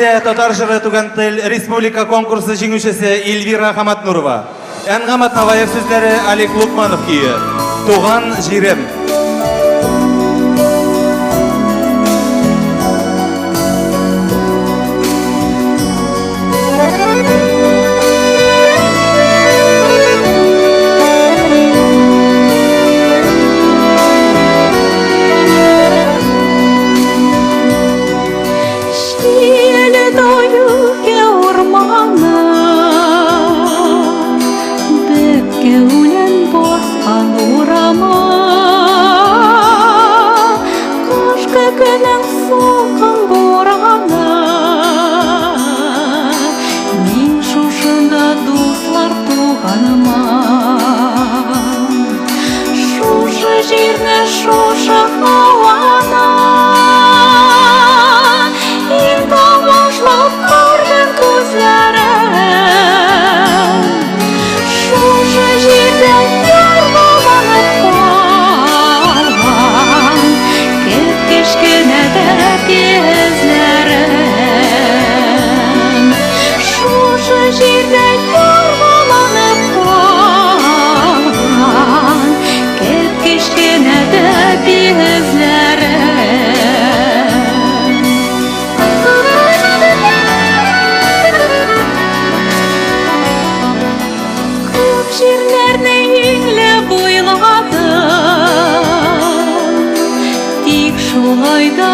Татар җыры туган тел республика конкурсы җиңүчесе Эльвира Хаматнурова. Әнгам Атнабаев сүзләре, Олег Лукманов көе. Туган җирем. Җил урманы, Бөке үлән баскан урамы, Кышкы көнең салкын бураны. Мин шушында дуслар туганыма, Шушы җирне, шушы һаваны Иң тамашлап күргән күзләрем. Шушы җирдә ярмаланып калган Кеп-кечкенә тәпи-эзләрем. Шушы җирдә ярмаланып калган Кеп-кечкенә тәпи-эзләрем. Күп җирләрне иңләп буйладым, Тик шулай да